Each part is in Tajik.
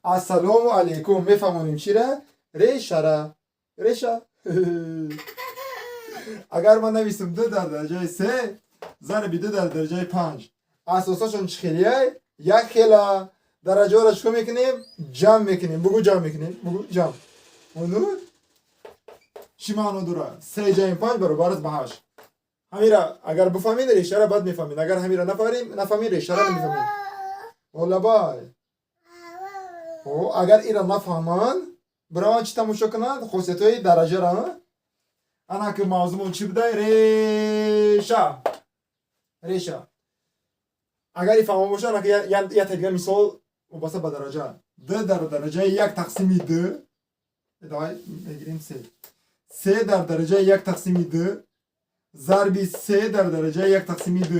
Ассалому алейкум. Мефаҳмонем чира? Решара. Реша. Агар ман нависам ду дар дараҷаи се зарби ду дар дараҷаи панҷ, асосашон чӣ хелияй? Як хела. Дараҷаҳоро чикор мекунем? Ҷамъ мекунем. Бугӯ, ҷамъ мекунем. Бугӯ, ҷамъ. Онур чӣ маъно дорад? Се ҷамъи панҷ баробар аст ба ҳашт. Ҳамира агар бифаҳмед, решара баъд мефаҳмед. Агар ҳамира нафаҳмед, решара намефаҳмед. Олабай, агар ира нафаҳманд, бираванд чӣ тамошо кунанд? Хосиятҳои дараҷара. Ана ки мавзӯмон чӣ будай? Реша. Реша агар ифаҳмо боша, ана ки як дигар мисол вобаста ба дараҷа. Д дар дараҷаи як тақсими д. Давай мегирем се. Се дар дараҷаи як тақсими д зарби се дар дараҷаи як тақсими д.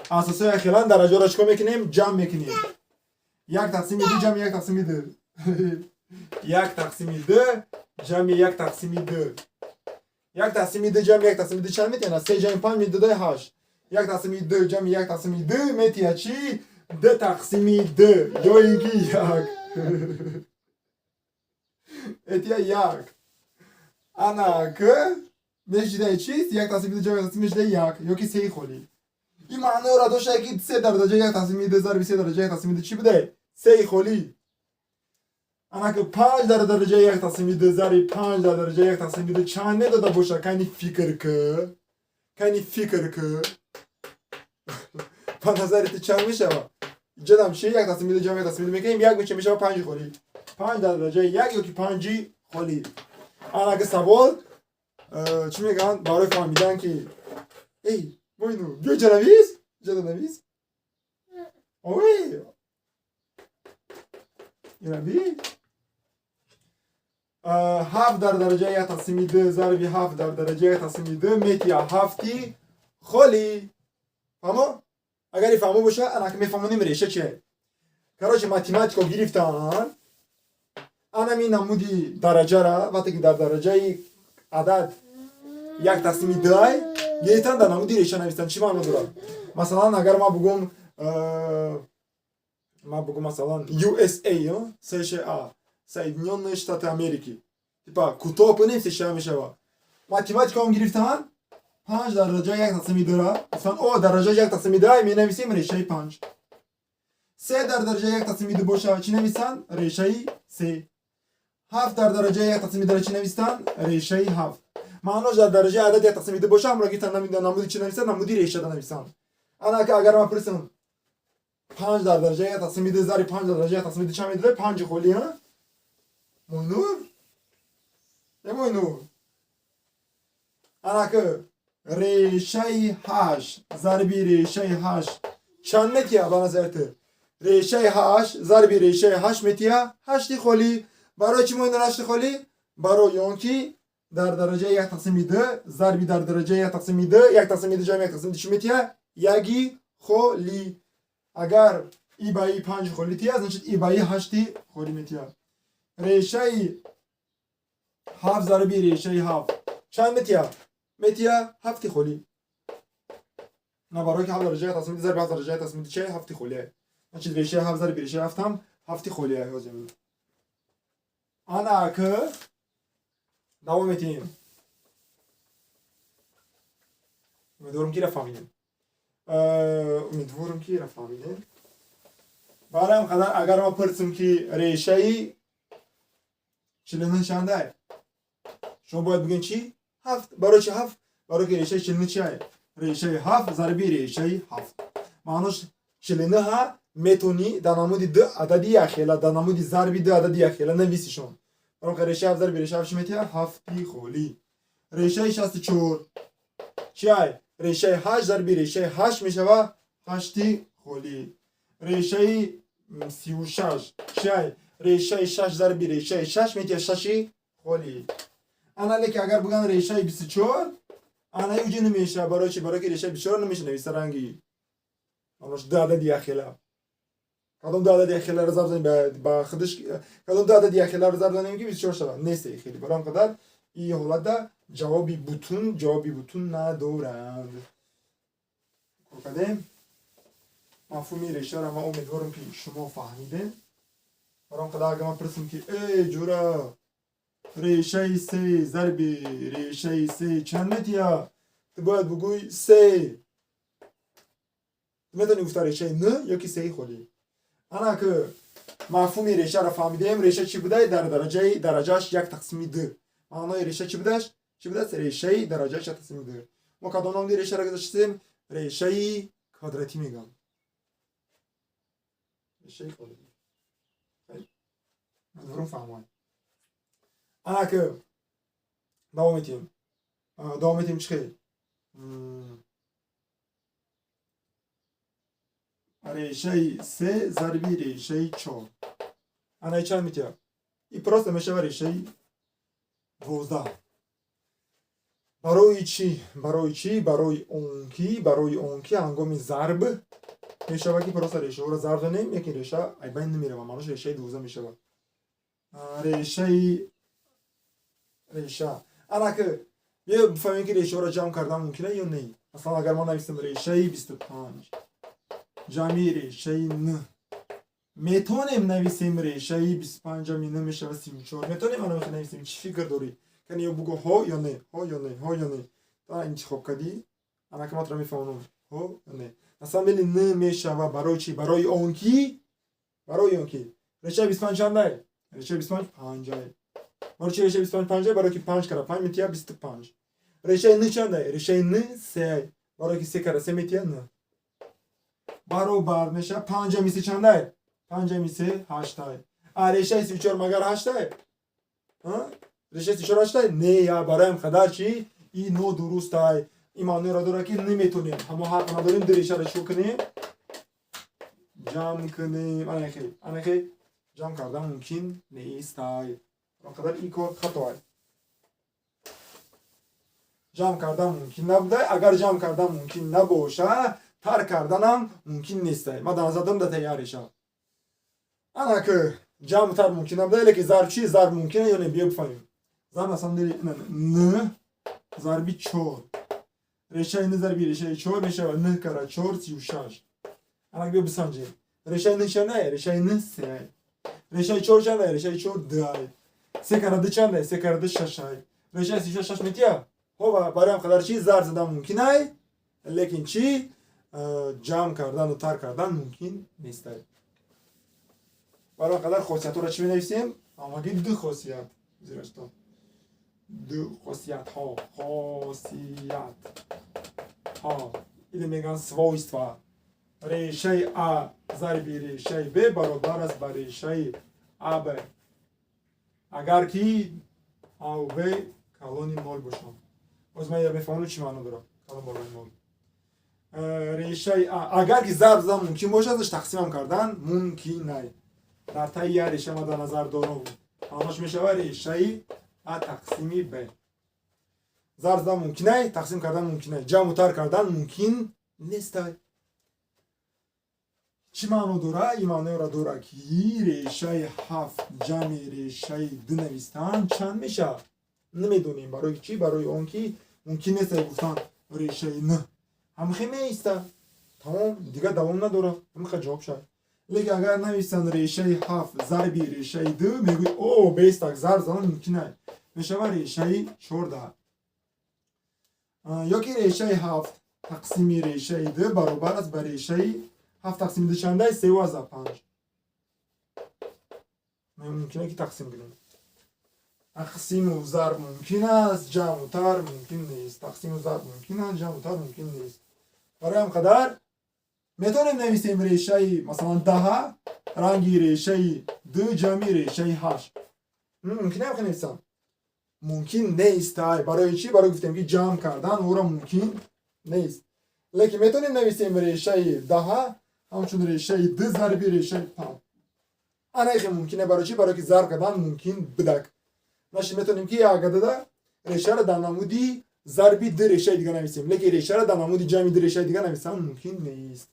Асосҳои якхелан, дараҷаро чикор мекунем? Ҷамъ мекунем. Як тақсими ду ҷамъи як тақсими д. Як тақсими д ҷамъи як тақсими д. Як тақсими д ҷамъи як тақсими д чанд метиҳад? Се ҷамъи панҷ медодаи ҳашт. Як тақсими д ҷамъи як тақсими д метиҳад чӣ? Д тақсими д ё ин ки як метиҳад, як. Ана к мешидаи чист? Як тақсими д ҷамъи як тақсими мешидаи як ё ки сеи холӣ. Ин маъноро доштае, ки се дар дараҷаи як тақсими д зарби се дараҷаи як тақсими д чӣ будае? Сеи холӣ. Ана ки панҷ дар дараҷаи як тақсими д зарби панҷ дар дараҷаи як тақсими д чанд медода боша? Кани фикр ки, кани фикр ки, ба назари ту чанд мешава? Ҷадам чи? Як тақсими д ҷамъ як тақсими д мекунем, як меша, мешава панҷи холӣ. Панҷ дар дараҷаи як ё ки панҷи холӣ. Ана ки савол чӣ мегӯянд барои фаҳмидан, ки эй, Мойну, биё, ҷа навис, ҷада навис. Ой, ираби ҳафт дар дараҷаи як тақсими д зарби ҳафт дар дараҷаи як тақсими д метия ҳафти холӣ. Фаҳмо? Агар и фаҳмо боша, анаки мефаҳмонем реша чие. Короче, математико гирифтаанд анами намуди дараҷара. Вақте ки дар дараҷаи адад як тақсими дай гирифтан, дар намуди реша навистан. Чӣ маъно дорад? Масалан, агар ман бугум, масалан, USA, США, Соединённые Штаты Америки, типа кӯтоҳ кунем, США мешавад. Математикаам гирифтаанд, панҷ дар дараҷаи як тақсими дра гуфтанд: о, дараҷаи як тақсими дай менависем, решаи панҷ. Се дар дараҷаи як тақсими ду боша, чӣ нависанд? Решаи се. Ҳафт дар дараҷаи як тақсими дра чӣ навистанд? Решаи ҳафт. Маънош, дар дараҷаи адад як тақсими ду боша, ҳамро гирифтан, намуди чӣ нависанд? Намуди решада нависанд. Ана ки агар ман пурсам, панҷ дар дараҷаи як тақсими ду зарби панҷ дар дараҷаи як тақсими ду чанд медода? Панҷи холӣ. А Мойнур, е Мойнур, ана ки решаи ҳашт зарби решаи ҳашт чанд метия ба назари ту? Решаи ҳашт зарби решаи ҳашт метия ҳашти холӣ. Барои чӣ, Мойнур, ҳашти холӣ? Барои он ки дар дараҷаи як тақсими д зарби дар дараҷаи як тақсими д, як тақсими д ҷамъи як тақсими д чӣ метия? Яги холӣ. Агар и ба и панҷи холӣ тия, значит, и ба и ҳашти холӣ метия. Решаи ҳафт зарби решаи ҳафт чанд метия? Метия ҳафти холӣ. На, барои ки ҳафт дараҷаи як тақсими д зарби ҳафт дараҷаи як тақсими д чия? Ҳафти холие. Значит, решаи ҳафт зарби решаи ҳафт ҳам ҳафти холие. Ҳозир ана ки давом метиҳем. Умедворам, ки рафаҳмидем. Умедворам, ки рафаҳмидем. Барои ҳам қадар, агар ма пурсем, ки решаи 49 чандай, шумо бояд бигӯед чӣ? Ҳафт. Барои чи ҳафт? Барои ки решаи 49 чиай? Решаи ҳафт зарби решаи ҳафт. Маънош, 49-ҳа метавонӣ дар намуди ду адади якхела, дар намуди зарби ду адади якхела нависишон. Барои решаи ҳафт зарби решаи ҳафт чӣ метиҳад? Ҳафти холӣ. Решаи 64 чиай? Решаи ҳашт зарби решаи ҳашт мешава ҳашти холӣ. Решаи 36 чиай? Решаи шаш зарби решаи шаш метиҳад шаши холӣ. Ана, лекин агар буган решаи 24, ана уҷи намешава. Барои чи? Барои ки решаи 24 намеша нависа ранги. Маънош, ду адади якхела, кадом ду адади якхеларо зарб занем ба худаш, кадом ду адади якхеларо зарб занем, ки 24 шавад? Нест хеле. Барои ҳам қадар ин ҳолатда ҷавоби бутун надоранд. Кор кардем мафҳуми решаро. Ман умедворам, ки шумо фаҳмидем. Баром қадар агар ман пурсим, ки эй ҷура, решаи се зарби решаи се чанд метия, ту бояд бугӯй се. Ту метавонӣ гуфта решаи н ё ки сеи холӣ. Ана ки мафҳуми решаро фаҳмидаем. Реша чӣ будай? Дар дараҷаи дараҷааш як тақсими д. Маънои реша чӣ будаш, чӣ будааст? Решаи дараҷааш як тақсими д. Мо кадом намуди решаро гузаштем? Решаи квадратӣ мегӯям, решаи квадратӣ. Манзурум фаҳмоем. Ана ки давом метиҳем, давом метиҳем. Чӣ хел? Решаи се зарби решаи чор анаи чанд метиҳад? И просто мешава решаи 12. Барои чӣ? Барои чӣ? Барои он ки ҳангоми зарб мешава, ки просто решаҳоро зарб занем, яке реша айбайн намерава. Маънош решаи 12 мешавад. Решаи реша. Ана ки биё бифаҳмем, ки решаҳоро ҷамъ кардан мумкин ё не. Масалан, агар мо нависем решаи 25 ҷамъи решаи н, метавонем нависем решаи 25 ҷамъи н мешава 34? Метавонем ана нависем? Чӣ фикр дорӣ? Кани ё бугӯ, ҳо ё не, ҳо ё не, ҳо ё не. Та интихоб кардӣ. Ана ки ман туро мефаҳмонам, ҳо ё не. На самом деле н мешава. Барои чӣ? Барои он ки решаи 25 чандай? Решаи 25 панҷай. Барои чӣ решаи 25 панҷай? Барои ки панҷ кара панҷ метия 25. Решаи н чандай? Решаи н сеай, барои ки се кара се метия н. Баробар мешава панҷ ҷамъи се чандай? Панҷ ҷамъи се ҳаштай. А решаи 34 магар ҳаштай? Решаи 34 ҳаштай? Не, я бароям қадар чӣ, и нодурустай. Ин маъноеро дорад, ки наметонем, ҳамо ҳақ надорем ду решаро чӣ кунем? Ҷамъ кунем. Анахе ҷамъ кардан мумкин нестай. Қадар ин кор хатоай. Ҷамъ кардан мумкин набуда. Агар ҷамъ кардан мумкин набоша, тарк карданам мумкин нестай. Ман дар назар дорам дар таи реша. Ана ки ҷамъ, тар мумкин набуда, леки зарб чи? Зарб мумкина ё не? Биё бифаҳмем. Зарб на самом деле н зарби чор, решаи н зарби решаи чор мешавад н кара чор 36. Ана биё бисанҷем. Решаи н чандай? Решаи н сеай. Решаи чор чандай? Решаи чор дуай. Се кара ду чандай? Се кара ду шашай. Решаи 36 шаш метия. Хоб, бароям қадар чи, зарб задан мумкинай, лекин чи, ҷамъ кардану тарк кардан мумкин нестай. Барои қадар хосиятҳоро чӣ менависем? Ҳамагӣ ду хосият. Зирашто ду хосиятҳо, хосиятҳо или мегӯянд свойства. Решаи а зарби решаи б баробар аст ба решаи аб, агар ки аву б калони нол бошанд. Боз ман мефаҳмонам, чӣ маъно дорад калон баробари нол. Решаи а, агар ки зарб задан мумкин бошад, тақсимам кардан мумкинай. Дар таи я реша ма дар назар дорам, маънош мешавад решаи а тақсими б. Зарб задан мумкинай, тақсим кардан мумкинай, ҷамъу тарк кардан мумкин нестай. Чӣ маъно дора? Ин маъноеро дора, ки решаи ҳафт ҷамъи решаи ду навистан чанд мешавад? Намедонем. Барои чӣ? Барои он ки мумкин нест гуфтан решаи н. Ҳамхе меиста, тамом, дигар давом надорад, ҳамиқа ҷавоб шавад. Лекин агар нависанд решаи ҳафт зарби решаи ду, мегӯй: о, бестак, зарб задан мумкин ай, мешавад решаи 14. Ё ки решаи ҳафт тақсими решаи ду баробар аст ба решаи ҳафт тақсими ду чандай? 3,5. Мумкине ки тақсим кунем. Тақсиму зарб мумкин аст, ҷамъу тарк мумкин нест. Тақсиму зарб мумкин аст, ҷамъу тарк мумкин нест. Барои ҳам қадар метавонем нависем решаи, масалан, 10 ранги решаи ду ҷамъи решаи ҳашт. Мумкин ам нависам? Мумкин нест. Ай барои чӣ? Барои гуфтем, ки ҷамъ кардан ӯро мумкин нест. Лекин метавонем нависем решаи 10 ҳамчун решаи ду зарби решаи панҷ. Ана ихе мумкине. Барои чӣ? Барои ки зарб кардан мумкин бидак наши. Метавонем ки агадада решаро дар намуди зарби ду решаи дига нависем, лекин решаро дар намуди ҷамъи ду решаи дига нависам мумкин нест.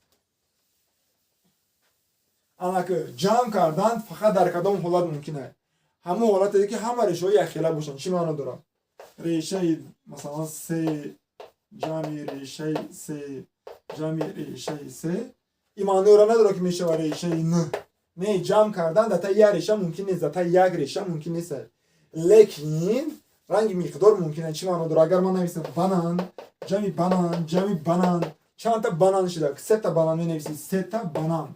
Анаки ҷамъ кардан фақат дар кадом ҳолат мумкин аст? Ҳамон ҳолате ки ҳама решаҳо якхела бошанд. Чӣ маъно дорад? Решаи, масалан, се ҷамъи решаи се ҷамъи решаи се ин маъноеро надорад, ки мешавад решаи н. Не, ҷамъ кардан дар таи як реша мумкин нест, дар таи як реша мумкин нест, лекин ранги миқдор мумкин аст. Чӣ маъно дорад? Агар ман нависам банан ҷамъи банан ҷамъи банан, чандта банан шуда? Сета банан менависӣ, сета банан.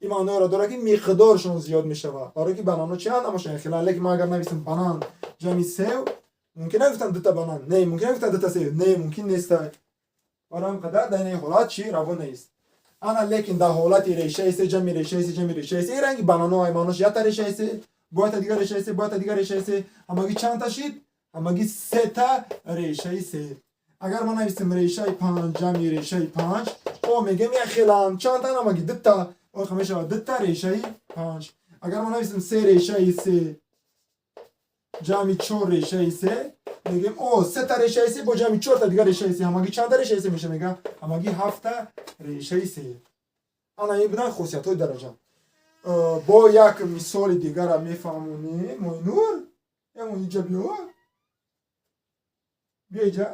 Ин маъноеро дорад, ки миқдоршон зиёд мешавад, барое ки бананҳо чианд? Ҳамашон хеланд. Лекин ман агар нависам банан ҷамъи сев, мумкин нагуфтам дута банан? Не. Мумкин нагуфтам дута сев? Не, мумкин неста. Барои ҳамин қадар дар ин ҳолат чӣ раво нест. Ана, лекин дар ҳолати решаи се ҷамъи решаи се ҷамъи решаи се, ранги бананҳо, ай маънош якта решаи се, бо якта дигар решаи се, бо якта дигар решаи се, ҳамагӣ чандта шид? Ҳамагӣ сета решаи се. Агар ман нависем решаи панҷ ҷамъи решаи панҷ, о, мегем, як хеланд. Чандта? Ҳамагӣ дута. Оха, мешавад дута решаи панҷ. Агар ман нависем се решаи се ҷамъи чор решаи се, мегем, о, сета решаи се бо ҷамъи чорта дигар решаи се, ҳамагӣ чанда решаи се меша? Мега, ҳамагӣ ҳафта решаи се. Ана, ин будан хосиятҳои дараҷа. Бо як мисоли дигара мефаҳмонем. Моинур, инҷа биё, биё инҷа.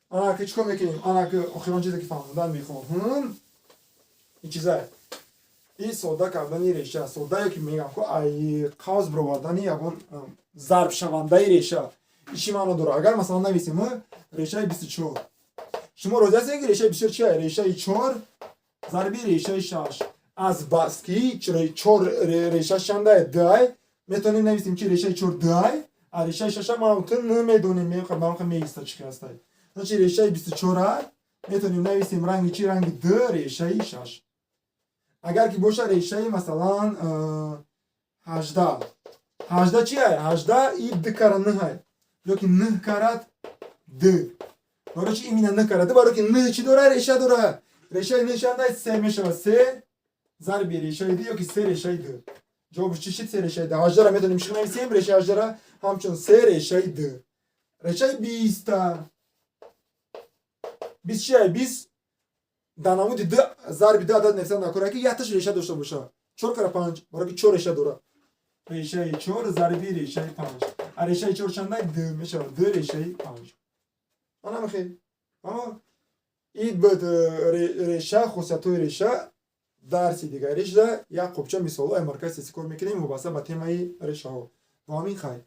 Ана, ки чикор мекунем? Ана, ки охирон чизе, ки фаҳмондан мехоҳам, ин чизае, ин содда кардани реша. Содда ё ки мегам ку, ай қавс бировардани ягон зарбшавандаи реша. Ин чӣ маъно дорад? Агар, масалан, нависем решаи 24, шумо розӣ ҳастед, ки решаи 24 чи? Решаи чор зарби решаи шаш. Аз баски чор решаш чандае? Дай. Метавонем нависем, чи решаи чор дай, а решаи шаша ма ту намедонем, меқа меиста чӣ ҳастай. Значит, решаи 24-а метавонем нависем ранги чи? Ранги д решаи шаш. Агар ки боша решаи, масалан, 18, 18 чи ай? 18 и д кара ныҳай ёки ныҳ карат д. Барои чи именно ныҳ карат д? Барои ки ныҳ чӣ дора? Реша дора. Решаи ныҳ чандай? Се мешавад. Се зарби решаи д ёки се решаи д. Ҷавобш чӣ шид? Се решаи д. 18-ра метавонем чӣ нависем? Решаи 18-ра ҳамчун се решаи д. Решаи 20-та. 20 чи ай? 20 дар намуди д зарби д адад нависан дар кора, ки якташ реша дошта боша. Чор кара панҷ, барои ки чор реша дора. Решаи чор зарби решаи панҷ. А решаи чор чандай? Д мешавад. Д решаи панҷ. Анамихел. Ид буд реша, хусусиятҳои реша. Дарси дигари шуда як қубча мисолҳо маркази кор мекунем, вобаста ба темаи решаҳо. Бо ҳамин хайр.